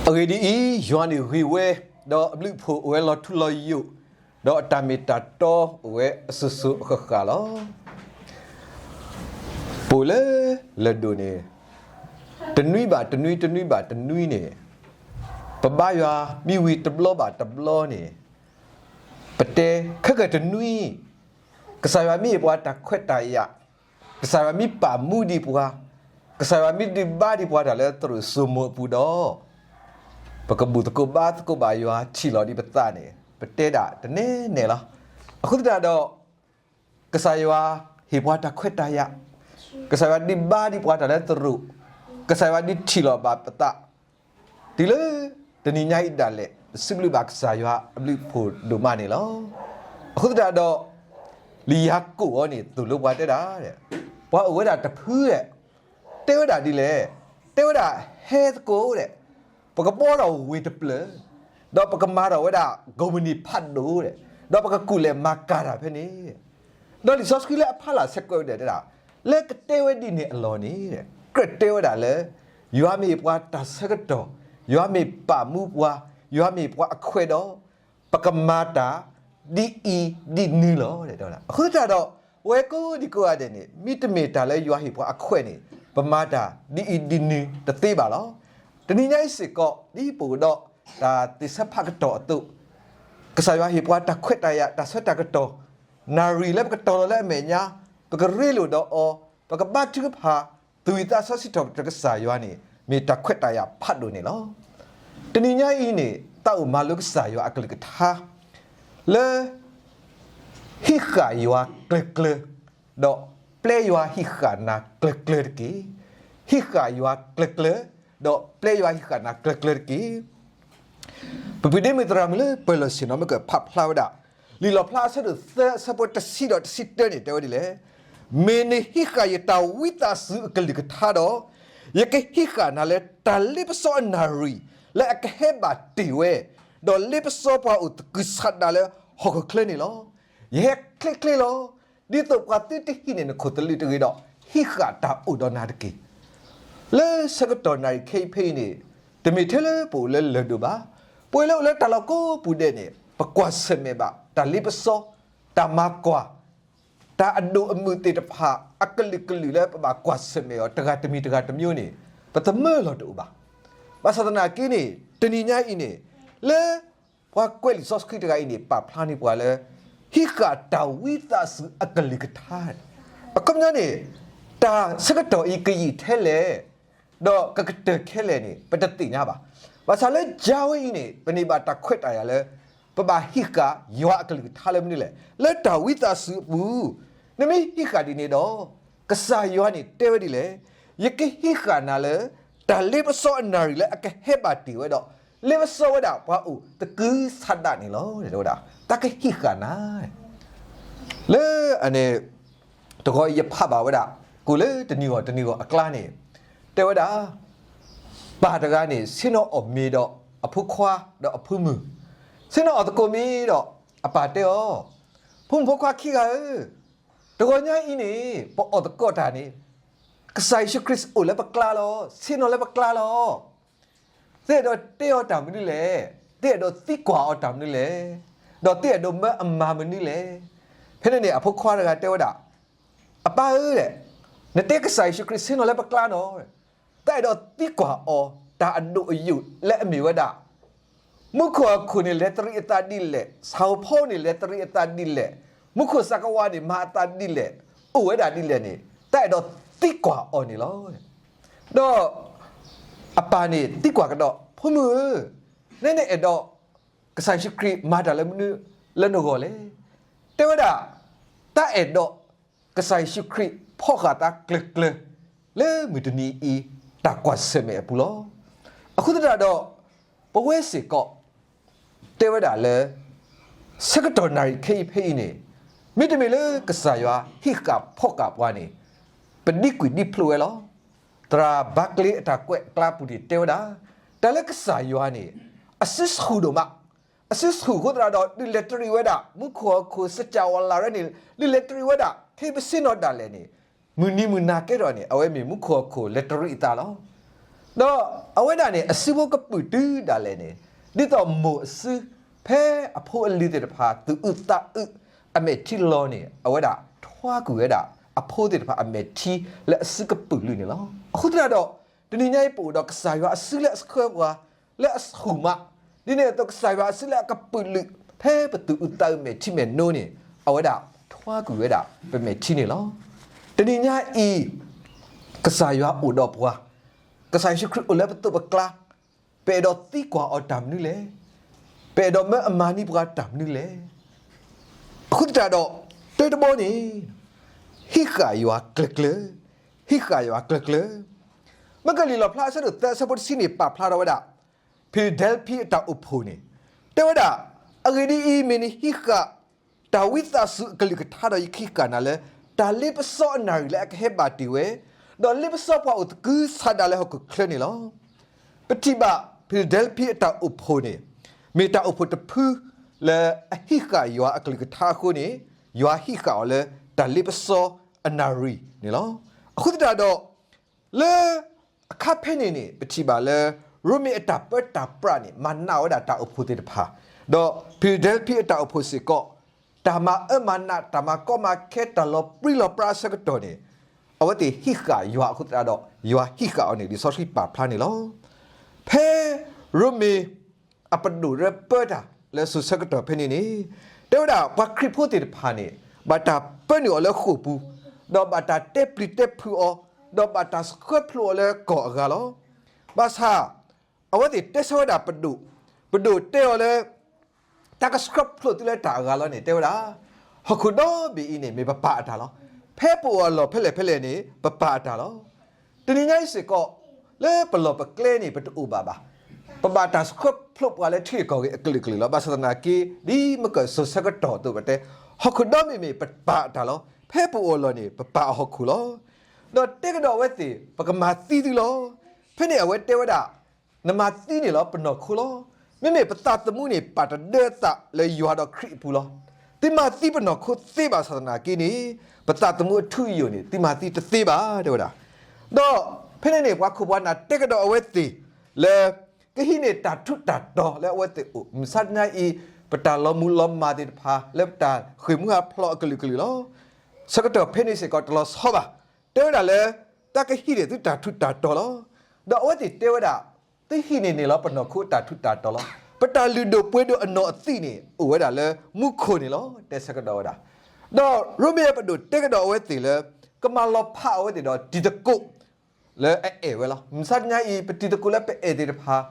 အဂ့ၢ်ဒ်အံၤ, ယွၤန့ၣ်ဂ့ၤဝဲ, ဒီးအဘျုးအဖှိၣ်အိၣ်ဝဲလီၤထူလီၤယိာ်, ဒီးအတၢ်မ့ၢ်တၢ်တီအိၣ်ဝဲအစိၤစိၤအဃၣ်ဃၣ်လီၤ. ပအိၣ်လၢလၢၢ်ဒိၣ်န့ၣ်, တနွံဘၣ်တနွံ တနွံဘၣ်တနွံန့ၣ်, ပဘါယွၤမ့ၢ်ဝံၤတဘျီဘၣ်တဘျီန့ၣ်, ပတဲခဲကတနွံ, ကစၢ်ယွၤမ့ၢ်ဟ့ၣ်ပှၤတၢ်ခွဲးတၢ်ယာ်, ကစၢ်ယွၤမ့ၢ်ပာ်မူဒံးပှၤ, ကစၢ်ယွၤမ့ၢ်ဒုးဘါဒံးပှၤတၢ်လၢသရိာ်စိမိၤအပူၤဒီး, ပကဘူၣ်သကိးဘါသကိးဘၣ်ယွၤထံၣ်လီၤဒံးပသးန့ၣ် ပတဲဒၣ်တနဲနဲလီၤ. အဃိသတးဒီး, ကစၢ်ယွၤဟ့ၣ်ပှၤတၢ်ခွဲးတၢ်ယာ်, ကစၢ်ယွၤဒုးဘါဒံးပှၤတၢ်လၢသရိာ်, ကစၢ်ယွၤဒုးထံၣ်လီၤဘၣ်ပသး တုၤလၢတနံၤညါအံၤဒၣ်လဲာ်, ပစံးဘျုးဘၣ်ကစၢ်ယွၤအဘျုးအဖှိၣ်ဒိၣ်မးန့ၣ်လီၤ. အဃိသတးဒီး, လံာ်ယၤကိာ်အံၤန့ၣ် သိၣ်လိပှၤတဲဒၣ်, ပှၤအိၣ်ဝဲဒၣ်တဖု, တဲဝဲဒၣ်ဒ်လဲၣ်, တဲဝဲဒၣ်ဟဲသကိးဒီး, ပကဘှီထီၣ်ဝ့ၢ်တဖျၢၣ်, ဒီးပကမၤထီၣ်ဝဲဒၣ်ကိးမုၢ်နံၤဖးဒိၣ်ဒီး, ဒီးပကကူၣ်လဲၤမၤကၤတၢ်ဖဲန့ၣ် ဒီးလံာ်စီဆှံလၢအဖီလာ်ဆဲးကွဲးဝဲဒၣ်တဲဒၣ်, လၢကတဲဝဲဒ်န့ၣ်အလီၢ်န့ၣ်, ကြၢးတဲဝဲဒၣ်လၢ, ယွၤမ့ၢ်ပှၤတၢ်ဆၢကတီၢ်, ယွၤမ့ၢ်ပာ်မူပှၤ, ယွၤမ့ၢ်ပှၤအခွဲးဒီး, ပကမၤတၢ်ဒ်အံၤဒ်နုၤလီၤ. အဃိသတးဒီး, ပဝဲကိးဒံကိးဂၤဒဲးန့ၣ် မ့တမ့ၢ်တၢ်လၢယွၤဟ့ၣ်ပှၤအခွဲးန့ၣ်, ပမၤတၢ်ဒ်အံၤဒ်နုၤတသ့ဘၣ်လီၤ. တနံၤညါအံၤစ့ၢ်ကီး ဒ်ပအိၣ်ဒီးတၢ်သ့ၣ်ဆၢဖးကတီၢ်အသိး, ကစၢ်ယွၤဟ့ၣ်ပှၤတၢ်ခွဲးတၢ်ယာ် တၢ်ဆၢတၢ်ကတီၢ်, နၣ်ရံၣ်လၢပကတီၤလီၤလၢအမဲာ်ညါ, ပကရ့လိာ်ဒီးအီၤ, ပကဘါထုကဖၣ်, သူၣ်ဝံၣ်သးဆၢစံးထီၣ်ပတြၢၤကစၢ်ယွၤန့ၣ် မ့ၢ်တၢ်ခွဲးတၢ်ယာ်ဖးဒိၣ်န့ၣ်လီၤ. တနံၤညါအံၤန့ၣ် သးအိၣ်မၤလိကစၢ်ယွၤအကလုၢ်ကထါ လၢ ဟံးဃာ်ယွၤကျၢၤကျၢၤ, ဒီးပျဲယွၤဟံးဃာ်နၤကျၢၤကျၢၤတက့ၢ်. ဟံးဃာ်ယွၤကျၢၤကျၢၤ, ဒီးပျဲယွၤဟံးဃာ်နၤကျၢၤကျၢၤတက့ၢ်. ပပှၤဒ့မုၣ်သရၣ်မုၣ်လၢပၢၤလီၢ်ဆ့ၣ်နီၤမ့ၢ်ကဖးဖျါဝဲဒၣ်, လံာ်လီၣ်ဖျါအဆၢဒိၣ်သၢအဆၢဖိတဆံဒီးတဆံတၢန့ၣ် တဲဝဲဒ်လဲၣ်, မ့ၢ်နဟံးဃာ်ယတၢ်ဝံသးစူၤအကလုၢ်ကထါဒီး, ယကဟံးဃာ်နၤလၢတၢ်လ့ပစီအနၣ်ရံၣ်လၢအကဟဲဘၣ်တ့ၢ်ဝဲ, ဒီးလ့ပစီပှၤအိၣ်သကုၤဆးဒးလၢဟီၣ်ခိၣ်ချၢန့ၣ်လီၤ. ယဟဲချ့ချ့လီၤ. ဒ်သိးပှၤသုတဟံးန့ၢ်နခိၣ်သလုးတဂ့ၤဒီး, ဟံးဃာ်တၢ်အိၣ်ဒီးနၤတက့ၢ်. လၢဆၢကတီၢ်နၣ်ရံၣ်ခဲအံၤဖဲအံၤန့ၣ်, တမ့ၢ်ထဲလၢပအိၣ်လၢလၢၢ်ဒိၣ်ဘၣ်. ပဝဲလၢအိၣ်လၢတၢ်လီၢ်ကိးပူၤဒဲးန့ၣ် ပကွၢ်ဆၢၣ်မဲာ်ဘၣ်တၢ်လ့ပစီ, တၢ်မၤကွၢ်, တၢ်အဒိၣ်အမုၢ်သ့ၣ်တဖၣ် အကလုာ်ကလုာ်လၢပဘၣ်ကွၢ်ဆၢၣ်မဲာ်အီၤ တဂၤတမံၤတဂၤတမံၤန့ၣ်, ပသမၢလီၤတအိၣ်ဘၣ်. ဘၣ်ဆၣ်သနာ်က့န့ၣ် တနံၤညါအံၤန့ၣ်, လၢ ပှၤကွဲးလံာ်စီဆှံတဂၤအံၤန့ၣ် ပာ်ဖျါန့ၢ်ပှၤလၢ ဟံးဃာ်တၢ်ဝံသးစူၤအကလုၢ်ကထါ. အခီပညီန့ၣ်, တၢ်ဆၢကတီၢ်အံၤကယံာ်ထဲလဲၣ်, ဒီးကကတၢၢ်ခဲလဲၣ်န့ၣ် ပတသ့ၣ်ညါဘၣ်. ဘၣ်ဆၣ်လၢယၤဝဲအံၤန့ၣ် ပန့ၢ်ဘၣ်တၢ်ခွဲးတၢ်ယာ်လၢ ပဘၣ်ဟံးဃာ်ယွၤအကလုၢ်ကထါလၢမနုၤလဲၣ်. လၢတၢ်ဝံသးစူၤအပူၤ, နမ့ၢ်ဟံးဃာ်ဒ်န့ၣ်ဒီး, ကစၢ်ယွၤန့ၣ်တဲဝဲဒ်လဲၣ်, ယကဟံးဃာ်နၤလၢ တၢ်လ့ပစီအနၣ်ရံၣ်လၢအကဟဲဘၣ်တ့ၢ်ဝဲဒီး, လ့ပစီဝဲဒၣ်ပှၤအိၣ်သကုၤဆးဒးန့ၣ်လီၤ. တဲဝဲဒၣ်, တၢ်ကဟံးဃာ်နၤ လၢအန့ၣ်, တဂီၤအံၤယဖးဘၣ်ဝဲဒၣ်, ကိၣ်လၢတနံၤဂီၢ်တနံၤဂီၢ်အကျါန့ၣ်, တဲဝဲဒၣ်, ပၢ်တဂၤန့ၣ် ဆ့ၣ်နီၤအီၣ်မ့ၤဒီးအဖိခွါဒီးအဖိမုၣ်, ဆ့ၣ်နီၤအီၣ်သကိးမ့ၤဒီး, အပၢ်တဲအီၤ, ဖိမုၣ်ဖိခွါခံဂၤဧၢ, တဂီၤညါအံၤန့ၣ် ပအီၣ်သကိးတၢ်န့ၣ်, ကစၢ်ယ့ၣ်ၡူးခရံာ်အိၣ်လၢပကျါလီၤ, ဆ့ၣ်နီၤလၢပကျါလီၤ. သုအဲၣ်ဒိးတဲအီၤတၢ်မနုၤလဲၣ်, သုအဲၣ်ဒိးသံကွၢ်အီၤတၢ်မနုၤလဲၣ်, ဒီးသုအဲၣ်ဒိးမၢအမၤမနုၤလဲၣ်. ဖဲန့ၣ်န့ၣ် အဖိခွါတဂၤတဲဝဲဒၣ်, အပၢ်ဧၢ, နတဲကစၢ်ယ့ၣ်ၡူးခရံာ်ဆ့ၣ်နီၤလၢပကျါနီၤ, တၢ်အဲၣ်ဒိးသံကွၢ်အီၤတၢ်အဒိၣ်အယိာ်လၢအမ့ၢ်ဝဲဒၣ် မူခိၣ်ဟီၣ်ခိၣ်န့ၣ်လဲၤတရံးအသးဒ်လဲၣ်, ဆၣ်ဖိန့ၣ်လဲၤတရံးအသးဒ်လဲၣ်, မူခိၣ်စၢ်ကဝးန့ၣ်မၤအသးဒ်လဲၣ်, အိၣ်ဝဲဒၣ်ဒ်လဲၣ်န့ၣ် တၢ်အဲၣ်ဒိးသံကွၢ်အီၤန့ၣ်လီၤ. ဒီးအပၢ်န့ၣ်သံကွၢ်ကဒီး, ဖိမုၣ်ဧၢ, နဲနအဲၣ်ဒိး ကစၢ်ယ့ၣ်ၡူးခရံာ်မၤတၢ်လၢမနုၤလၢနဂီၢ်လဲၣ်. တဲဝဲဒၣ်, တၢ်အဲၣ်ဒိး ကစၢ်ယ့ၣ်ၡူးခရံာ်ဖီၣ်ဃာ်သးကျၢၤကျၢၤ လၢမုၢ်တနံၤအံၤ တၢ်ကွၢ်ဆၢၣ်မဲာ်အပူၤလီၤ. အဃိသတးဒီး, ပဝဲစ့ၢ်ကီး တဲဝဲဒၣ်လၢ ဆၢကတီၢ်နၣ်ရံၣ်ခဲအံၤဖဲအံၤန့ၣ်, မ့တမ့ၢ်လၢကစၢ်ယွၤဟံးဃာ်ဖီၣ်ဃာ်ပှၤန့ၣ်, ပဒံကွံာ်ဒံဖျိဝဲလီၤ. သရၣ်ဘၣ်ကျ့အတၢ်ကွဲးအကျါပူၤန့ၣ်တဲဝဲဒၣ်, တၢ်လၢကစၢ်ယွၤန့ၣ် အစုဆူၣ်ဒိၣ်မး, အစုဆူၣ်အဃိသတးဒီး ဒုးလဲၤတရံးဝဲဒၣ် မူခိၣ်ဟီၣ်ခိၣ်စၢ်ကဝးလၢ်ရၢန့ၣ်, ဒုးလဲၤတရံးဝဲဒၣ် ဖဲပဆ့ၣ်နီၤဒၣ်လဲာ်န့ၣ်, မုၢ်နံၤမုၢ်နၤကဲထီၣ်န့ၣ် အဝဲမ့ၢ်မူခိၣ်ဟီၣ်ခိၣ်လဲၤတရံးအသးလီၤ. ဒီးအဝဲဒၣ်န့ၣ် အစုဖိကပုာ်တုၤဒၣ်လဲာ်န့ၣ် ဒ်သိးမိၢ်အစု ဖဲအဖိအလံၤသ့ၣ်တဖၣ် သူၣ်အုးသးအုး အမဲာ်ထံလီၤန့ၣ် အဝဲဒၣ်ထွါကွံာ်ဝဲဒၣ် အဖိသ့ၣ်တဖၣ်အမဲာ်ထံလၢအစုကပုာ်လုာ်န့ၣ်လီၤ. အဃိသတးဒီး တနံၤညါအံၤပအိၣ်ဒီးကစၢ်ယွၤအစုလၢအဆှၢပှၤ လၢအဆူၣ်မး, ဒ်န့ၣ်အသိးကစၢ်ယွၤအစုလၢအကပုာ်လုာ် ဖဲပသူၣ်အုးသးအုးမဲာ်ထံမဲာ်နိန့ၣ် အဝဲဒၣ်ထွါကွံာ်ဝဲဒၣ်ပမဲာ်ထံန့ၣ်လီၤ. တနံၤညါအံၤ ကစၢ်ယွၤအိၣ်ဒီးပှၤ, ကစၢ်ယ့ၣ်ၡူးခရံာ်အိၣ်လၢပသိးပကျါ, ပအဲၣ်ဒိးသံကွၢ်အီၤတၢ်မနုၤလဲၣ်. ပအဲၣ်ဒိးမၢအမၤန့ၢ်ပှၤတၢ်မနုၤလဲၣ်. အဃိသတးဒီး တၢတဘီန့ၣ် ဟံးဃာ်ယွၤကျၢၤကျၢၤ, ဟံးဃာ်ယွၤကျၢၤကျၢၤ. မ့ၢ်ကလံာ်လီၣ်ဖျါအဆၢဒိၣ်သၢအဆၢဖိတဆံန့ၣ် ပာ်ဖျါထီၣ်ဝဲဒၣ် ဖံလဒဲလဖံအတၢ်အိၣ်ဖှိၣ်န့ၣ် တဲဝဲဒၣ်, အဂ့ၢ်ဒ်အံၤ, မ့ၢ်နဟံးဃာ် တၢ်ဝံသးစူၤအကလုၢ်ကထါဒီးယကဟံးဃာ်နၤလၢ တၢ်လ့ပစီအနၣ်ရံၣ်လၢအကဟဲဘၣ်တ့ၢ်ဝဲ, ဒီးလ့ပစီပှၤအိၣ်သကုၤဆးဒးလၢဟီၣ်ခိၣ်ချၢန့ၣ်လီၤ. ပထံၣ်ဘၣ် ဖံလဒဲလဖံအတၢ်အိၣ်ဖှိၣ်န့ၣ် မ့ၢ်တၢ်အိၣ်ဖှိၣ်တဖုလၢအဟံးဃာ်ယွၤအကလုၢ်ကထါအဃိန့ၣ် ယွၤဟံးဃာ်အီၤလၢတၢ်လ့ပစီအနၣ်ရံၣ်န့ၣ်လီၤ. အဃိသတးဒီး လၢအခါဖဲန့ၣ်န့ၣ် ပထံၣ်ဘၣ်လၢ ရိမ့ၤအတၢ်ပၢတၢ်ပြးန့ၣ် မၤနးဝဲဒၣ်တၢ်အိၣ်ဖှိၣ်သ့ၣ်တဖၣ်, ဒီးဖံလဒဲလဖံအတၢ်အိၣ်ဖှိၣ်စ့ၢ်ကီး တၢ်မၤအၢမၤနး တၢ်မၤကီမၤခဲ တၢ်လီၤပြံလီၤပြါအဆၢကတီၢ်န့ၣ် အဝဲသ့ၣ်ဟံးဃာ်ယွၤအဃိသတးဒီး ယွၤဟံးဃာ်အီၤန့ၣ် လံာ်စီဆှံပာ်ဖျါန့ၣ်လီၤ. ဖဲရိမ့ၤ အပဒိၣ်လၢပၢတၢ်လၢစိၤဆၢကတီၢ်ဖဲန့ၣ်န့ၣ် တဲဝဲဒၣ်ပှၤခရံာ်ဖိသ့ၣ်တဖၣ်န့ၣ် ဘၣ်တၢ်ပၢနုာ်အီၤလၢဃိာ်ပူၤ, ဒီးဘၣ်တၢ်တဲပျံၤတဲဖုးအီၤ, ဒီးဘၣ်တၢ်ဆှၢဖျိအီၤလၢကီၢ်အဂၤလီၤ. ဘၣ်ဆၣ် အဝဲသ့ၣ်တဲဆၢဝဲဒၣ်ပဒိၣ်, ပဒိၣ်တဲအီၤလၢ တၢ်ကဆှၢဖျိသုလၢတၢ်အဂၤလီၤန့ၣ် တဲဝဲဒၣ် ဟီၣ်ခိၣ်ဒီဘ့ၣ်အံၤန့ၣ် မ့ၢ်ပပၢ်အတၢ်လီၤ. ဖဲပအိၣ်အလီၢ်ဖဲလဲၣ်ဖဲလဲၣ်န့ၣ် ပပၢ်အတၢ်လီၤ. တနံၤညါအံၤစ့ၢ်ကီး လၢပလီၢ်ပကျဲန့ၣ် ပတအိၣ်ဘၣ်ဘၣ်. ပဘၣ်တၢ်ဆှၢဖျိပှၤလၢထံဂုၤကီၢ်ဂၤအကလုာ်ကလုာ်လီၤ. ဘၣ်ဆၣ်သနာ်က့ ဒ်မ့ၢ်ကစိၤဆၢကတီၢ်အသိးပတဲ ဟီၣ်ခိၣ်ဒီဘ့ၣ်မ့ၢ်ပပၢ်အတၢ်လီၤ. ဖဲပအိၣ်အလီၢ်န့ၣ် ပပၢ်အဟီၣ်ခိၣ်လီၤ. ဒီးတဲကဒီးအဝဲသ့ၣ် ပကမၤသံသုလီၤ. ဖဲန့ၣ်အဝဲတဲဝဲဒၣ် နမၤသံန့ၣ်လီၤပနီၢ်ခိလီၤ. မ့မ့ၢ်ပသးသမူန့ၣ် ပာ်တဒၢအသးလၢယွၤဒီးခရံာ်အပူၤလီၤ. သုမၤသံပနီၢ်ခိသ့ဘၣ်ဆၣ်သနာ်က့န့ၣ် ပသးသမူအထူအယိာ်န့ၣ် သုမၤသံတသ့ဘၣ် တဲဝဲဒၣ်. ဒီးဖဲန့ၣ်န့ၣ် ပှၤခိၣ်ပှၤနၢ်တဲကဒီးအဝဲသ့ၣ်လၢ ကဟံးန့ၢ်တၢ်ထူးတၢ်တီၤလၢအဝဲသ့ၣ်အိၣ် မုၢ်ဆါတနံၤအံၤ ပတၢ်လီၤမုၢ်လီၤမၢ်သ့ၣ်တဖၣ် လၢပတၢ်ဃ့ၢ်မှံဟးဖျိးအကလုာ်ကလုာ်လီၤ. ဆၢကတီၢ်ဖဲန့ၣ်စ့ၢ်ကီးတလီၤဆီဘၣ်. တဲဝဲဒၣ်လၢ တၢ်ကဟံးန့ၢ်သုတၢ်ထူးတၢ်တီၤလီၤ. ဒီးအဝဲသ့ၣ်တဲဝဲဒၣ် သုဟံးန့ၢ်န့ၣ်လီၤပနီၢ်ခိအတၢ်ထူးတၢ်တီၤလီၤ. ပတၢ်လုၢ်ဒိၣ်ပှ့ၤဒိၣ်အနီၢ်အသံးန့ၣ် အိၣ်ဝဲဒၣ်လၢမူခိၣ်န့ၣ်လီၤ တဲဆၢကဒီးဝဲဒၣ်. ဒီးရိမ့ၤအပဒိၣ်တဲကဒီးအဝဲသ့ၣ်လၢ ကမၤလီၤဖးအဝဲသ့ၣ်ဒီးတံၤသကိး လၢအအဲၣ်ဝဲလီၤ. မုၢ်ဆါတနံၤအံၤ ပတံၤသကိးလၢပအဲၣ်သ့ၣ်တဖၣ်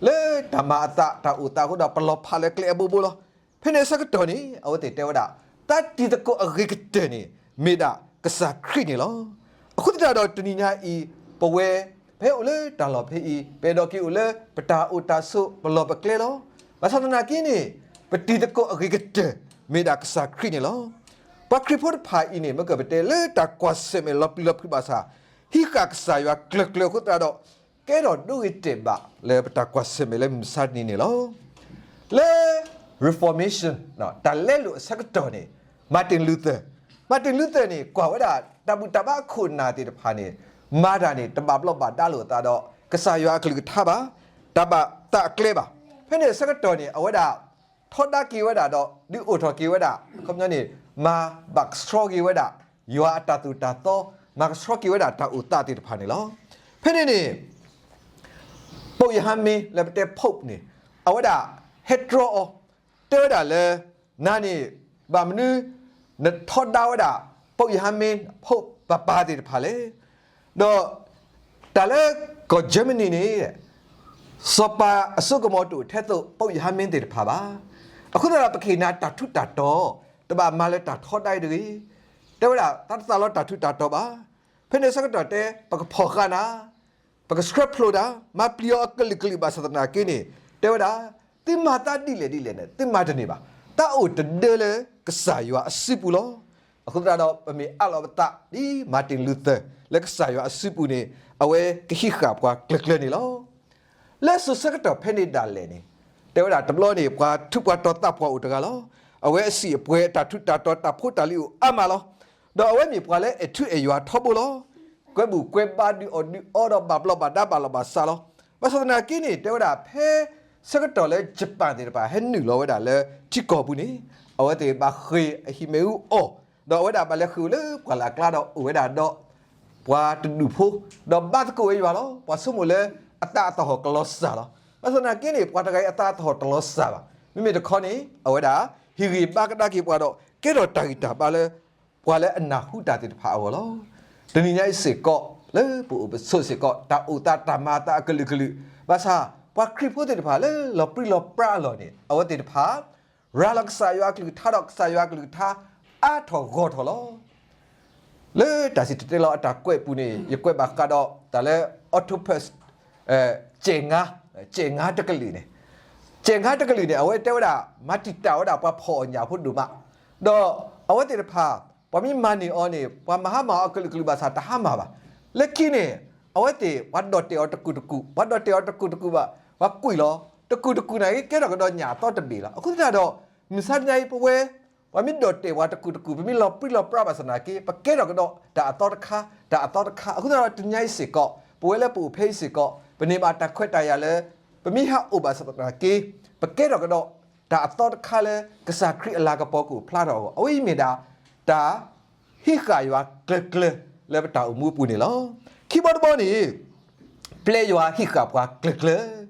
လၢတၢ်မၤအသးတၢ်အိၣ်သးအဃိဒီး ပလီၤဖးလၢကျဲအဘိဘိလီၤ. ဖဲန့ၣ်အဆၢကတီၢ်န့ၣ် အဝဲသ့ၣ်တဲဝဲဒၣ် တၢ်တံၤသကိးအဂ့ၤကတၢၢ်န့ၣ် မ့ၢ်ဒၣ်ကစၢ်ခရံာ်န့ၣ်လီၤ. အဃိသတးဒီးတနံၤညါအံၤ ပဝဲ ပဟဲအိၣ်လၢတၢ်လီၢ်ဖဲအံၤ ပအဲၣ်ဒိးက့ၤအိၣ်လၢပတၢ်အိၣ်တၢ်ဆိးပလီၢ်ပကျဲလီၤ. ဘၣ်ဆၣ်သနာ်က့န့ၣ် ပတံၤသကိးအဂ့ၤကတၢၢ် မ့ၢ်ဒၣ်ကစၢ်ခရံာ်န့ၣ်လီၤ. ပှၤခရံာ်ဖိတဖၣ်အံၤန့ၣ် မ့ၢ်ကပတဲလၢတၢ်ကွၢ်ဆၢၣ်မဲာ်လီၤပျံၤလီၤဖုးဘၣ်ဆၣ် ဟံးဃာ်ကစၢ်ယွၤကျၢၤကျၢၤအဃိသတးဒီး ကဲထီၣ်ဒိဂ့ၤတဲာ်ဘၣ်လၢပတၢ်ကွၢ်ဆၢၣ်မဲာ်လၢမုၢ်မဆါတနံၤန့ၣ်လီၤ. လၢ Reformation တၢ်လဲလိာ်အဆၢကတီၢ်န့ၣ် Martin Luther, Martin Luther န့ၣ် ကွၢ်ဝဲဒၣ်တၢ်ဘူၣ်တၢ်ဘါအခိၣ်အနၢ်သ့ၣ်တဖၣ်န့ၣ် မၤတၢ်န့ၣ် တဘၣ်ဘျီးဘၣ်ဒါလိာ်အသးဒီး ကစၢ်ယွၤအကလုၢ်ကထါဘၣ်, တၢ်ဘၣ်သးအကျဲဘၣ်. ဖဲန့ၣ်အဆၢကတီၢ်န့ၣ် အဝဲဒၣ် ထီဒါက့ၤဝဲဒၣ်ဒီး ဒုးအိၣ်ထီၣ်က့ၤဝဲဒၣ် အခီပညီန့ၣ် မၤဘၣ်ကဆှီက့ၤဝဲဒၣ် ယွၤအတၢ်သိၣ်တၢ်သီ, မၤကဆှီက့ၤဝဲဒၣ်တၢ်အိၣ်သးသ့ၣ်တဖၣ်န့ၣ်လီၤ. ဖဲန့ၣ်န့ၣ် ပုပ်ရဟန်းမင်း လၢပတဲ Pope န့ၣ် အဝဲဒၣ်ဟဲတြီအီၤ တဲဝဲဒၣ်လၢ နၤန့ၣ် ဘၣ်မနုၤ နထီဒါဝဲဒၣ် ပုပ်ရဟန်းမင်း Pope ပၤပၤသ့ၣ်တဖၣ်လဲၣ်. ဒီးတၢ်လၢကီၢ် Germany န့ၣ် စီၤပၤအစိကမီၤတအိၣ်ထဲသိး ပုပ်ရဟန်းမင်းသ့ၣ်တဖၣ်ဘၣ်. အဃိသတးဒီး ပကဟ့ၣ်နၤတၢ်ထူးတၢ်တီၤ တဘၣ်မၤလၢတၢ်ထီဒါအံၤတဂ့ၤ. တဲဝဲဒၣ် တၢ်တသးလီတၢ်ထူးတၢ်တီၤဘၣ်. ဖဲန့ၣ်ဆၢကတီၢ်တဲ ပကဖီၣ်ဃာ်နၤ ပကဆှၢဖျိးတၢ် မၤပျံၤအီၤအကလုာ်ကလုာ်ဘၣ်ဆၣ်သနာ်က့န့ၣ် တဲဝဲဒၣ် သုမၤသးဒ်လဲၣ်ဒ်လဲၣ်န့ၣ် သုမၤတန့ၢ်ဘၣ်. တၢ်အိၣ်တဒၢလၢကစၢ်ယွၤအစုပူၤလီၤ. အဃိသတးဒီး ပမ့ၢ်အးလီၤပသးဒ် Martin Luther လၢကစၢ်ယွၤအစုပူၤန့ၣ် အဝဲကဟံးဃာ်ပှၤကျၢၤကျၢၤန့ၣ်လီၤ. လၢစိၤဆၢကတီၢ်ဖဲန့ၣ်ဒၣ်လဲာ်န့ၣ် တဲဝဲဒၣ်တဘျီန့ၣ် ပှၤထူးပှၤတီၤသးပှၢ်အိၣ်တဂၤလီၤ. အဝဲအစံာ်အပှဲၤ အတၢ်ထူးတၢ်တီၤ တၢ်ဖိတၢ်လံၤအိၣ်အါမးလီၤ. ဒီးအဝဲမ့ၢ်ပှၤလၢအဲၣ်ထူအဲၣ်ယွၤထီဘိလီၤ. ကွဲဘူးကွဲဘါဒုးအီၣ်ဒုးအီဒီးဘၣ်ဘျီးဘၣ်ဒါဘၣ်လီၤဘၣ်စးလီၤ. ဘၣ်ဆၣ်သနာ်က့န့ၣ် တဲဝဲဒၣ်ဖဲဆၢကတီၢ်လၢ Japan သ့ၣ်တဖၣ် ဟဲနုာ်လီၤဝဲဒၣ်လၢထံကီၢ်ပူၤန့ၣ် အဝဲသ့ၣ်ဘၣ်ဃ့ၢ်အဟံၣ်မ့ၣ်အူအီၣ်, ဒီးအဝဲဒၣ်ဘၣ်လဲၤဃ့ၢ်လၢပှၢ်လၢ်ကျါဒီးအိၣ်ဝဲဒၣ်ဒီး ပှၤတဒူၣ်ဖိ, ဒီးဘါသကိးဝဲယွၤလီၤ. ပှၤဆိကမိၣ်လၢအသးအသဟီၣ်ကလီၤစၢ်လီၤ. ဘၣ်ဆၣ်သနာ်က့န့ၣ် ပှၤတဂၤအံၤအသးအသဟီၣ်တလီၤစၢ်ဘၣ်. မ့မ့ၢ်တခီန့ၣ် အဝဲဒၣ်ဟ့ၣ်ဂံၢ်ဘါကဒါက့ၤပှၤဒီး ကဲထီၣ်တၢ်ဂံၢ်တၢ်ဘါလၢ ပှၤလၢအနၢ်ဟူတၢ်သ့ၣ်တဖၣ်အဂီၢ်လီၤ. တနံၤညါအံၤစ့ၢ်ကီး လၢပအိၣ်ပဆိးစ့ၢ်ကီး တၢ်အိၣ်သးတၢ်မၤအသးအကလုာ်ကလုာ်, ဘၣ်ဆၣ်ပှၤခရံာ်ဖိသ့ၣ်တဖၣ်လၢလီၤပြံလီၤပြါအလီၢ်န့ၣ် အဝဲသ့ၣ်တဖၣ် ရၤလီၤကစၢ်ယွၤအကလုၢ်ကထါဒီးကစၢ်ယွၤအကလုၢ်ကထါ အါထီၣ်ဂီၢ်ထီၣ်လီၤ. လၢတၢ်စံၣ်တဲၤတဲလီၤအတၢ်ကွဲးအပူၤန့ၣ် ယကွဲးဘၣ်ဃးဒီးတၢ်လၢ octopus စဲးငါ, စဲးငါတကလုာ်န့ၣ်, စဲးငါတကလုာ်န့ၣ် အဝဲတဲဝဲဒၣ် မၤတံာ်တာ်ဝဲဒၣ်ပှၤဖီၣ်အီၣ်ညၣ်ဖိဒိၣ်မး, ဒီးအဝဲသ့ၣ်တဖၣ် ပှၤမ့ၢ်မၤန့ၢ်အီၤန့ၣ် ပှၤမၤဟါမၢ်အီၤအကလုာ်ကလုာ်ဘၣ်ဆၣ် တဟါမၢ်ဘၣ်. လၢခံန့ၣ် အဝဲသ့ၣ် ပှၤဒိးတဲာ်အီၤတကူာ်တကူာ်, ပှၤဒိးတဲာ်အီၤတကူာ်တကူာ်ဘၣ်, ပှၤကွံာ်လီၤ. တကူာ်တကူာ်န့ၣ် ကဲထီၣ်ကဒီးညၣ်အသီတဘ့ၣ်လီၤ. အဃိသတးဒီး မုၢ်ဆါတနံၤအံၤ ပဝဲ ပှၤမ့ၢ်ဒိးတဲာ်ပှၤတကူာ်တကူာ် ပမ့ၢ်လီၤပြံလီၤပြါဘၣ်ဆၣ်သနာ်က့ ပကဲထီၣ်ကဒီးတၢ်အသီတခါ, တၢ်အသီတခါ. အဃိသတးဒီးတနံၤညါအံၤစ့ၢ်ကီး ပဝဲလၢပအိၣ်ဖဲအံၤစ့ၢ်ကီး ပန့ၢ်ဘၣ်တၢ်ခွဲးတၢ်ယာ်လၢ ပမ့ၢ်ဟးအိၣ်ဘၣ်ဆၣ်သနာ်က့ ပကဲထီၣ်ကဒီးတၢ်အသီတခါလၢ ကစၢ်ခရံာ်အလၤကပီၤကအိၣ်ဖျါထီၣ်အဂီၢ်, အဝဲအံၤမ့ၢ်ဒၣ် တၢ် ဟံးဃာ်ယွၤကျၢၤကျၢၤလၢပတၢ်အိၣ်မူအပူၤန့ၣ်လီၤ. ခံဘီတဘီန့ၣ် ပျဲယွၤဟံးဃာ်ပှၤကျၢၤကျၢၤ,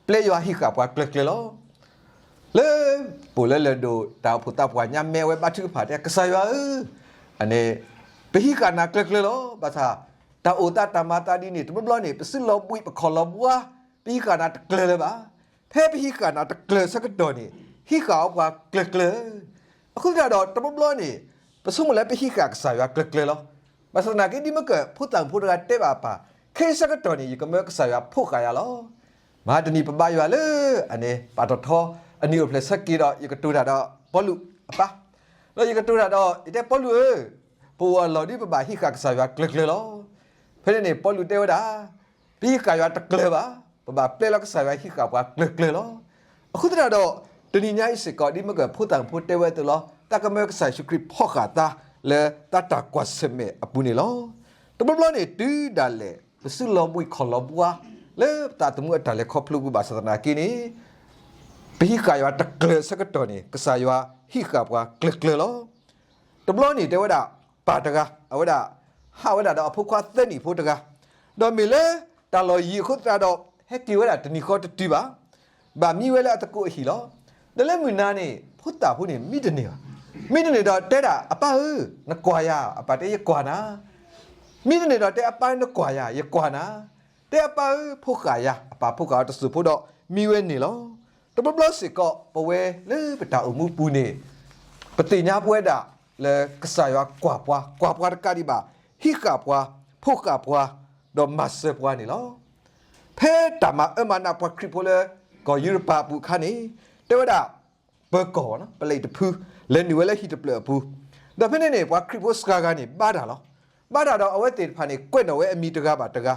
ပျဲယွၤဟံးဃာ်ပှၤကျၢၤကျၢၤလီၤ. လၢ ပအိၣ်လၢလၢၢ်ဒိၣ်တၢ်အိၣ်ဖှိၣ်သးပှၢ်ညါ မ့ၢ်ဝဲဘါထုကဖၣ်တဲ ကစၢ်ယွၤဧၢ, အန့ၣ် ပဟံးဃာ်နၤကျၢၤကျၢၤလီၤ. ဘၣ်ဆၣ် တၢ်အိၣ်သးတၢ်မၤသးဒ်န့ၣ် တဘျီဘျီန့ၣ် ပစုလီၤဘှံးပခီၣ်လီၤဘှါ, ပဟံးဃာ်နၤတကျၢၤလၢၤဘၣ်. ဖဲပဟံးဃာ်နၤတကျၢၤဆၢကတီၢ်န့ၣ် ဟံးဃာ်အီၤပှၤကျၢၤကျၢၤ အဃိသတးဒီး တဘျီဘျီန့ၣ် ပဆိကမိၣ်လၢပဟံးဃာ်ကစၢ်ယွၤကျၢၤကျၢၤလီၤ. ဘၣ်ဆၣ်သနာ်က့ ဒ်မ့ၢ်ကၢၢ်ဖိသၣ်မုၣ်ဖိတဂၤတဲဘၣ်ပၢ်, ခဲအံၤဆၢကတီၢ်န့ၣ် ယကမၢကစၢ်ယွၤဖိးဃာ်ယၤလီၤ. မဟါတနံၤပဘါယွၤလၢ အန့ၣ် ပာ်ထီၣ်ထီ အနံၣ်အိၣ်ဖျဲၣ်ဆၢက့ၤဒီး ယကတိၤတၢ်ဒီးပီလူးအပၢ်, ဒီးယကတိၤတၢ်ဒီး ယတဲပီလူးဧၢ, ပအိၣ်အလီၢ်ဒ်ပဘၣ်ဟံးဃာ်ကစၢ်ယွၤကျၢၤကျၢၤလီၤ. ဖဲန့ၣ်န့ၣ် ပီလူးတဲဝဲဒၣ် ပဟံးဃာ်ယွၤတကျၢၤဘၣ်, ပဘၣ်ပျဲလီၤကစၢ်ယွၤဟံးဃာ်ပှၤကျၢၤကျၢၤလီၤ. အဃိသတးဒီး တနံၤညါအံၤစ့ၢ်ကီး ဒ်မ့ၢ်ကၢၢ်ဖိသၣ်မုၣ်ဖိတဲဝဲအသိးလီၤ, သးကမၢကစၢ်ယ့ၣ်ၡူးခရံာ်ဖီၣ်ဃာ်သးလၢသးတၢ်ကွၢ်ဆၢၣ်မဲာ်အပူၤန့ၣ်လီၤ. တဘျီဘျီန့ၣ် တုၤဒၣ်လဲာ် ပစုလီၤဘှံးခီၣ်လီၤဘှါ လၢပသးသမူအတၢ်လဲၤခီဖျိပူၤဘၣ်ဆၣ်သနာ်က့န့ၣ် ပဟံးဃာ်ယွၤတကျၢၤဆၢကတီၢ်န့ၣ် ကစၢ်ယွၤဟံးဃာ်ပှၤကျၢၤကျၢၤလီၤ. တဘျီန့ၣ်တဲဝဲဒၣ် ပၢ်တဂၤ အဝဲဒၣ် ဟးဝဲဒၣ်ဒီးအဖိခွါသၢနံၣ်ဖိတဂၤ, ဒီးမ့ၢ်လၢတၢ်လီၢ်ယံၤအဃိသတးဒီး ဟဲက့ၤဝဲဒၣ်တနံၤဃီတတုၤဘၣ်, ဘၣ်မံဝဲလၢအသကိးအဟံၣ်လီၤ. ဒီးလၢမုၢ်နၤန့ၣ် ဖိသၣ်ဖိန့ၣ် မံတန့ၢ်ဘၣ်. မံတန့ၢ်ဒီးတဲဒၣ် အပၢ်ဧၢ, နကွၢ်ယၤ, အပၢ်တဲယကွၢ်နၤ. မံတန့ၢ်ဒီးတဲအပၢ်ဧၢ နကွၢ်ယၤ, ယကွၢ်နၤ. တဲအပၢ်ဧၢ ဖိးဃာ်ယၤ, အပၢ်ဖိးဃာ်အီၤတစိၢ်ဖိဒီးမံဝဲန့ၣ်လီၤ. တဘျီဘျီစ့ၢ်ကီး ပဝဲလၢပတၢ်အိၣ်မူပူၤန့ၣ် ပသ့ၣ်ညါပဝဲဒၣ်လၢကစၢ်ယွၤကွၢ်ပှၤ, ကွၢ်ပှၤတကးဒံးဘၣ်, ဟံးဃာ်ပှၤ, ဖိးဃာ်ပှၤ, ဒီးမၤစၢၤပှၤန့ၣ်လီၤ. ဖဲတၢ်မၤအၢမၤနးပှၤခရံာ်ဖိလၢကီၢ်ယူရပၤအပူၤအခါန့ၣ် တဲဝဲဒၣ် ပၢၤကီၢ် ပလံးတဖု လဲၤနုာ်ဝဲလၢဟံၣ်တဖျၢၣ်အပူၤ, ဒီးဖဲန့ၣ်န့ၣ် ပှၤခရံာ်ဖိစှၤဂၤန့ၣ် ဘါတၢ်လီၤ. ဘါတၢ်ဒီးအဝဲသ့ၣ်တဖၣ်န့ၣ် ကွဲးနီၣ်ဝဲအမံၤတဂၤဘၣ်တဂၤ,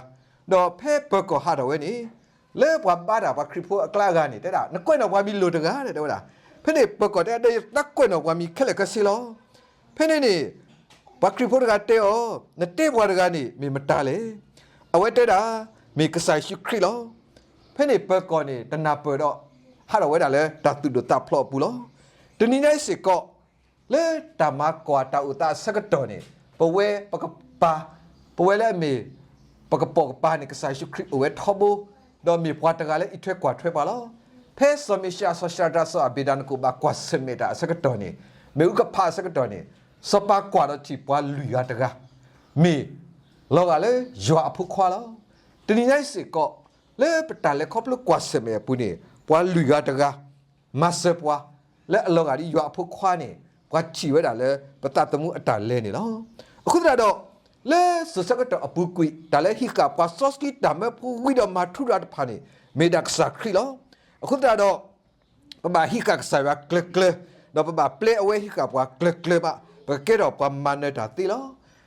ဒီးဖဲပၢၤကီၢ်ဟးထီၣ်ဝဲန့ၣ် လၢပှၤဘါတၢ်ပှၤခရံာ်ဖိအကျါအဂၤန့ၣ် တဲဒၣ် နကွဲးနီၣ်ပှၤမံၤလိၣ်တဂၤ တဲဝဲဒၣ်. ဖဲန့ၣ်ပၢၤကီၢ်တဲ ဒီးယသးကွဲးနီၣ်ပှၤမံၤခဲလၢာ်ခဲဆ့လီၤ. ဖဲန့ၣ်န့ၣ် ပှၤခရံာ်ဖိတဂၤတဲအီၤ, နတဲပှၤတဂၤန့ၣ် မ့ၢ်မတၤလဲၣ်. အဝဲတဲဒၣ် မ့ၢ်ကစၢ်ယ့ၣ်ၡူးခရံာ်လီၤ. ဖဲန့ၣ်ပၢၤကီၢ်န့ၣ် တနၢ်ပၢၢ်ဒီး ဟးထီၣ်ဝဲဒၣ်လၢတၢ်သူၣ်ဒိၣ်သးဖျိးအပူၤလီၤ. တနံၤညါအံၤစ့ၢ်ကီး လၢတၢ်မၤကွၢ်တၢ်အိၣ်သးအဆၢကတီၢ်န့ၣ် ပဝဲပကပၤ, ပဝဲလၢအမ့ၢ် ပကပိာ်ကပၤန့ၣ် ကစၢ်ယ့ၣ်ၡူးခရံာ်အိၣ်ဝဲထီဘိ, ဒီးမ့ၢ်ပှၤတဂၤလၢအံးထွဲကွၢ်ထွဲပှၤလီၤ. ဖဲစီၤမ့ၣ်ၡံအၤ စီၤၡရၤဒၤ စီၤအၤဘ့းနကိၤ ဘၣ်ကွၢ်ဆၢၣ်မဲာ်တၢ်အဆၢကတီၢ်န့ၣ် မ့ၣ်အူကဖးအဆၢကတီၢ်န့ၣ် စီၤပၤကွၢ်ဒီးထံၣ်ပှၤလွံၢ်ဂၤတဂၤ မ့ၢ်လီၤဂာ်လၢယွၤအဖိခွါလီၤ. တနံၤညါအံၤစ့ၢ်ကီး လၢပတၢ်လဲၤခီဖျိကွၢ်ဆၢၣ်မဲာ်အပူၤန့ၣ် ပှၤလွံၢ်ဂၤတဂၤ မၤစၢၤပှၤ လၢအလီၤဂာ်ဒ်ယွၤအဖိခွါန့ၣ် ပှၤထံၣ်ဝဲဒၣ်လၢပသးသမူအတၢ်လဲၤန့ၣ်လီၤ. အဃိသတးဒီး လၢစိၤဆၢကတီၢ်အပူၤကွံာ် တၢ်လၢဟံးဃာ်ပှၤစီဆှံတၢ်မၢဖိဝံၤဒီးမၤထူရၤတဖၣ်န့ၣ် မ့ၢ်ဒၣ်ကစၢ်ခရံာ်လီၤ. အဃိသတးဒီး ပဘၣ်ဟံးဃာ်ကစၢ်ယွၤကျၢၤကျၢၤ, ဒီးပဘၣ်ပျဲအဝဲဟံးဃာ်ပှၤကျၢၤကျၢၤဘၣ်, ပကကဲထီၣ်ပှၤမၤနၢၤတၢ်သ့လီၤ.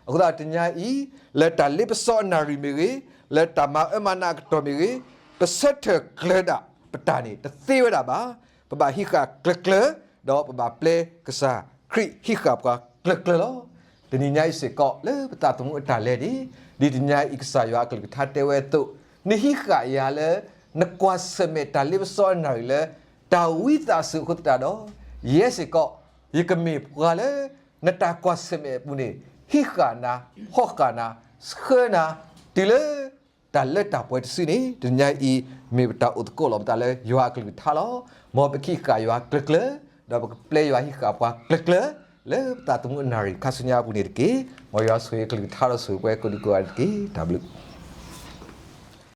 အဃိသတးတနံၤညါအံၤ လၢတၢ်လ့ပစီအနၣ်ရံၣ်မ့ၢ်ဂ့ၤ, လၢတၢ်မၤအၢမၤနးအကတီၢ်မ့ၢ်ဂ့ၤ, ပဆၢထၢၣ်ကျၢၤဒၣ်ပတၢ်န့ၣ် တသ့ဝဲဒၣ်ဘၣ်. ပဘၣ်ဟံးဃာ်ကျၢၤကျၢၤ, ဒီးပဘၣ်ပျဲကစၢ်ခရံာ်ဟံးဃာ်ပှၤကျၢၤကျၢၤလီၤ. တနံၤညါအံၤစ့ၢ်ကီး လၢပသးသမူအတၢ်လဲၤန့ၣ်, ဒ်တနံၤညါအံၤကစၢ်ယွၤအကလုၢ်ကထါတဲဝဲအသိး, နဟံးဃာ်ယၤလၢ နကွၢ်ဆၢၣ်မဲာ်တၢ်လ့ပစီအနၣ်ရံၣ်လၢ တၢ်ဝံသးစူၤအဃိသတးဒီး, ယဲစ့ၢ်ကီး ယကမ့ၢ်ပှၤလၢ နတၢ်ကွၢ်ဆၢၣ်မဲာ်အပူၤန့ၣ် ဟံးဃာ်နၤ, ဖီၣ်ဃာ်နၤ, ဆှၢနၤ, တုၤလၢ တၢ်လၢတၢ်ပှဲၤတစုန့ၣ် တနံၤညါအံၤ မ့ၢ်ပတၢ်အိၣ်သကိးလီၤပသးလၢယွၤအကလုၢ်ကထါလီၤ. မ်ပကဟံးဃာ်ယွၤကျၢၤကျၢၤ, ဒီးပကပျဲယွၤဟံးဃာ်ပှၤကျၢၤကျၢၤ လၢပသးသမူအနၣ်ရံၣ်ခါဆူညါအပူၤန့ၣ်တက့ၢ်. မ်ယွၤဆိၣ်ဂ့ၤကလုၢ်ကထါဒီးဆိၣ်ဂ့ၤပှၤကိးဒံကိးဂၤတက့ၢ်. တၢ်ဘျုး